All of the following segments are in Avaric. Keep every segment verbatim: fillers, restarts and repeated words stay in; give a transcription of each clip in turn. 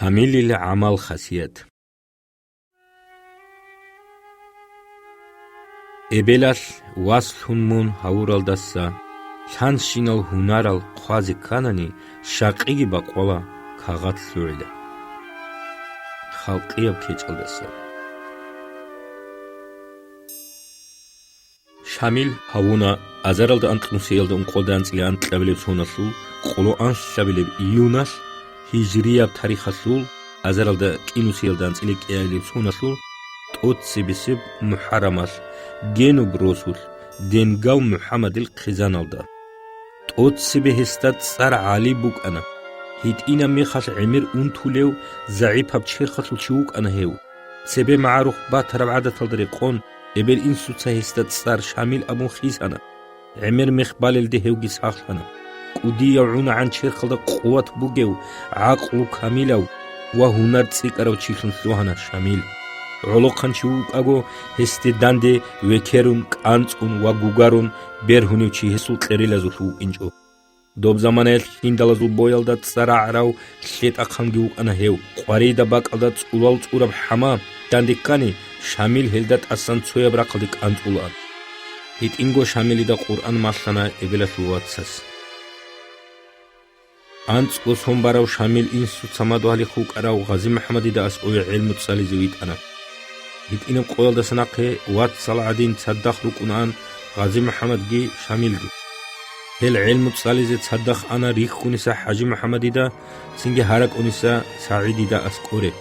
Шамилил гӀамал-хасият. Эбелалъ васлъун мун гьавуралдаса лъанщинал гьунарал хъвазе кканани, щакъиги бакъвала кагъат лъугӀила. Халкъияб кечӀалдаса. Шамил гьавуна азаралда анкьнусиялда ункъоялда анцӀила анкьабилеб соналъул къоло анлъабилеб июналъ, гьижрияб тарихалъул азаралда кӀинусиялда анцӀила кӀиабилеб соналъул тӀоцебесеб мухӀаррамалъ, генуб росулъ, денгав МухӀаммадил хъизаналда. ТӀоцебе гьесда цӀар ГӀали букӀана. ГьитӀинаб мехалъ гӀемер унтулев, загӀипаб черхалъул чи вукӀана гьев. Цебе магӀарухъ батараб гӀадаталда рекъон, эбел-инсуца гьесда цӀар Шамил абун хисана. ГӀемер мех балелде гьевги сахлъана. КӀудияв гӀунагӀан черхалда къуват бугев, гӀакълу камилав ва гьунар цӀикӀкӀарав чилъун лъугьана Шамил. ГӀолохъанчи вукӀаго, гьесде данде векерун, кӀанцӀун ва гугарун бергьунев чи гьесул кьерилазулъ вукӀинчӀо. Доб заманаялъ хьиндалазул боялда цӀар рагӀарав лъетӀахъанги вукӀана гьев. Къваридаб бакӀалда цӀулал цӀураб хӀама данде ккани, Шамил гьелда тӀасан цояб рахъалде кӀанцӀулаан. ГьитӀинго Шамилида Къуръан малъана эбелалъул вацас. АнцӀго сон барав Шамил инсуца мадугьалихъ вукӀарав Гъази-МухӀаммадида аскӀове гӀелму цӀализе витӀана. ГьитӀинаб къоялдаса нахъе вацал гӀадин цадахъ рукӀунаан Гъази-МухӀаммадги Шамилги. Гьел гӀелму цӀализе цадахъ ана рихьуниса ХӀажи-МухӀаммадида, цинги гьаракӀуниса СагӀидида аскӀоре.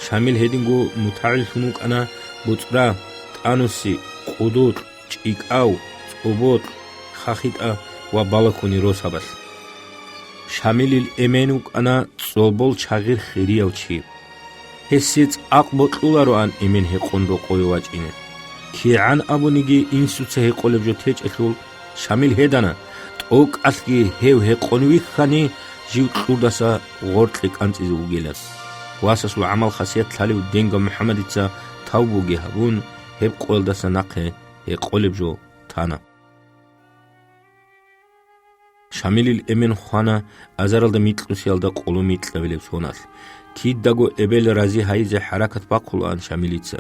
Шамил гьединго мутагӀиллъун вукӀана боцӀра, тӀануси, къудукь, чӀикӀав, цӀобокь, хахитӀа ва балагьуни росабалъ. Шамилил эмен вукӀана цӀолбол чагъир хирияв чи. Гьесие цӀакъ бокьулароан эмен гьекъон рокъове вачӀине. КигӀан абуниги инсуца гьекъолеб жо течӀелъул, Шамил гьедана, тӀокӀалъги гьев гьекъон вихьани, жив кьурдаса гъоркье кӀанцӀизе вугилан. Васасул гӀамал-хасият лъалев денгав МухӀаммадица тавбуги гьабун, гьеб къоялдаса нахъе гьекъолеб жо тана. Шамилил эмен хвана азаралда микьнусиялда къоло микьабилеб соналъ. Кидаго эбел рази гьайизе хӀаракат бахъулаан Шамилица.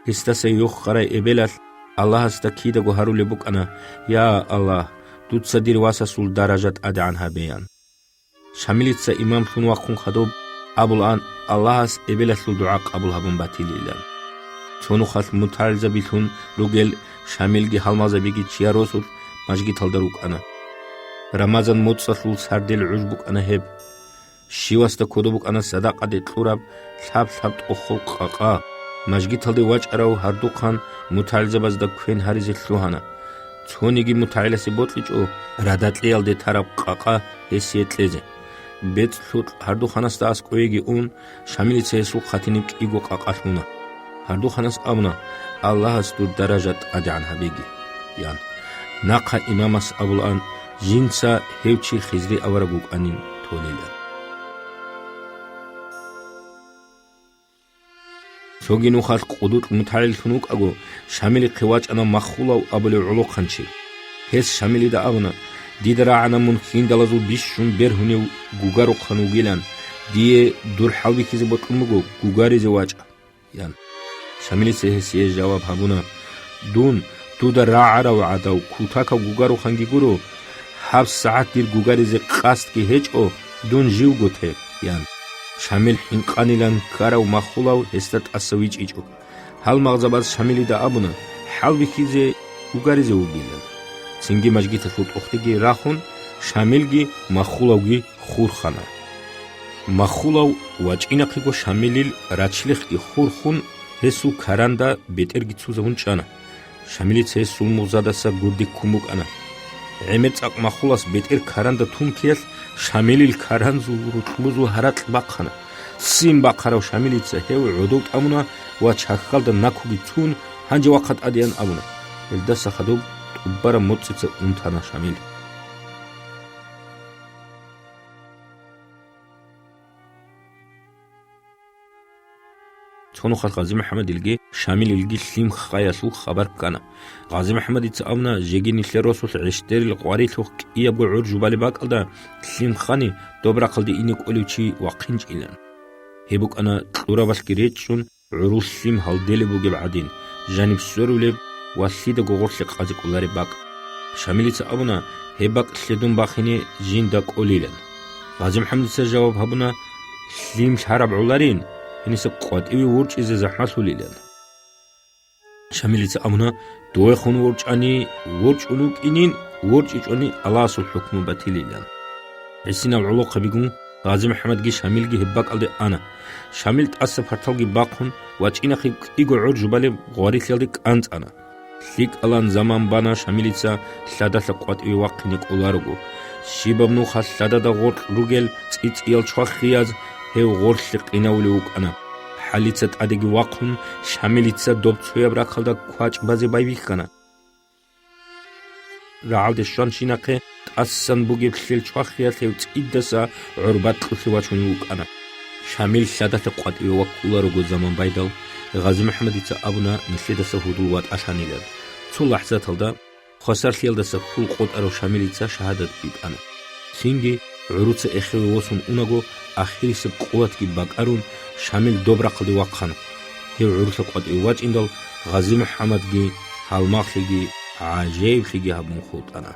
Гьесдаса йохарай эбелалъ Аллагьасда кидаго гьарулеб букӀана: «Я Аллагь, дуца дир васасул даража тӀадегӀан гьабе», – ян. Шамилица имамлъун вахъун хадуб абулаан Аллагьас эбелалъул дугӀа къабул гьабун батилилан. Цо нухалъ мутагӀилзабилъун ругел Шамилги гьалмагъзабиги чияр росулъ мажгиталда рукӀана. Рамазан моцӀалъул сардил гӀуж букӀана гьеб. Щивасда кодоб букӀана садакъаде кьураб лъаб-лъаб тӀохол къакъа. Мажгиталде вачӀарав гьардухъан мутагӀилзабазда квен гьаризе лъугьана. Цониги мутагӀиласе бокьичӀо радакьиялде тараб къакъа гьесие кьезе. БецӀлъукь гьардухъанасда аскӀовеги ун, Шамилица гьесул хъатиниб кӀиго къакъа лъуна. Гьардухъанас абуна: «Аллагьас дур даража тӀадегӀан гьабеги», – ян. Нахъа имамас абулаан, жинца гьев чи Хизри авараг вукӀанин толилан. Цоги нухалъ къудукь мутагӀиллъун вукӀаго, Шамилихъе вачӀана Маххулав абулев гӀолохъанчи. Гьес Шамилида абуна: «Дида рагӀана мун хьиндалазул бищун бергьунев гугарухъан вугилан, дие дур хӀалбихьизе бокьун буго, гугаризе вачӀа», – ян. Шамилица гьесие жаваб гьабуна: «Дун дуда рагӀарав гӀадав кутакав гугарухъанги гуро, гьабсагӀат дир гугаризе къасдги гьечӀо, дун живго те», – ян. Шамил хӀинкъанилан ккарав Маххулав гьесда тӀаса вичӀичӀо. Гьалмагъзабаз Шамилида абуна хӀалбихьизе гугаризе вугилан. Цинги мажгиталъул тӀохьдеги рахун, Шамилги Маххулавги хурхана. Маххулав вачӀинахъего Шамилил рачлихъги хурхун, гьесул каранда бетӀерги цузабун чӀана. Шамилица гьесул мугъзадаса гурде ккун букӀана. ГӀемер цӀакъ Маххулас бетӀер каранда тун ккеялъ, Шамилил каранзул рукьбузул гьаракь бахъана. Ццин бахъарав Шамилица гьев гӀодов тӀамуна ва чахьалда накуги цун, гьанже вахъа тӀадеян абуна. Гьелдаса хадуб тӀубараб моцӀица унтана Шамил. Цо нухалъ Гъази-МухӀаммадилги Шамилилги лъимхъаялъул хабар ккана. Гъази-МухӀаммадица абуна, жеги нилъер росулъ ГӀещтӀерил къварилъухъ кӀиябго гӀур жубалеб бакӀалда, лъимхъани доб рахъалде ине кӀолев чи вахъинчӀилан. Гьеб букӀана кьурабалъги речӀчӀун, гӀурул лъим гьалделеб бугеб гӀадин, жаниб сверулеб ва лъидаго гъорлъе къазе кӀолареб бакӀ. Шамилица абуна: «Гьеб бакӀ лъедун бахине жинда кӀолилан». ГъазимухӀаммадица жаваб гьабуна: «Лъим лъараб гӀоларин, гьениса къватӀиве ворчӀизе захӀмалъулилан». Шамилица абуна: «Дуехун ворчӀани, ворчӀун вукӀинин, ворчӀичӀони Аллагьасул хӀукму батилилан». ГӀисинал гӀолохъабигун ГъазимухӀаммадги Шамилги гьеб бакӀалде ана. Шамил тӀаса парталги бахъун, вачӀинахъе кӀиго гӀур жубалеб гъварилъиялде кӀанцӀана. ЛъикӀалан заман бана Шамилица лъадалъа къватӀиве вахъине кӀоларого. Щибаб нухалъ лъадада гъоркь ругел цӀицӀиял чвахияз гьев гъорлъе къинавулев вукӀана. ХӀалица тӀадеги вахъун, Шамилица доб цояб рахъалда квачӀ базе байбихьана. РагӀалде щванщинахъе тӀасан бугеб лъел чвахиялъ гьев цӀидаса гӀур бакьулъе вачунев вукӀана. Шамил лъадалъа къватӀиве ваккуларого заман байдал, ГъазимухӀаммадица абуна нилъедаса гьудул ватӀалъанилан. Цо лахӀзаталда хвасарлъиялдаса хьул къотӀарав Шамилица шагьадат битӀана. Цинги, гӀуруца эхеве восун унаго, ахирисеб къуватги бакӀарун, Шамил доб рахъалде вахъана. Гьев гӀурулъа къватӀиве вачӀиндал, ГъазимухӀаммадги гьалмагълъиги гӀажаиблъиги гьабун хутӀана.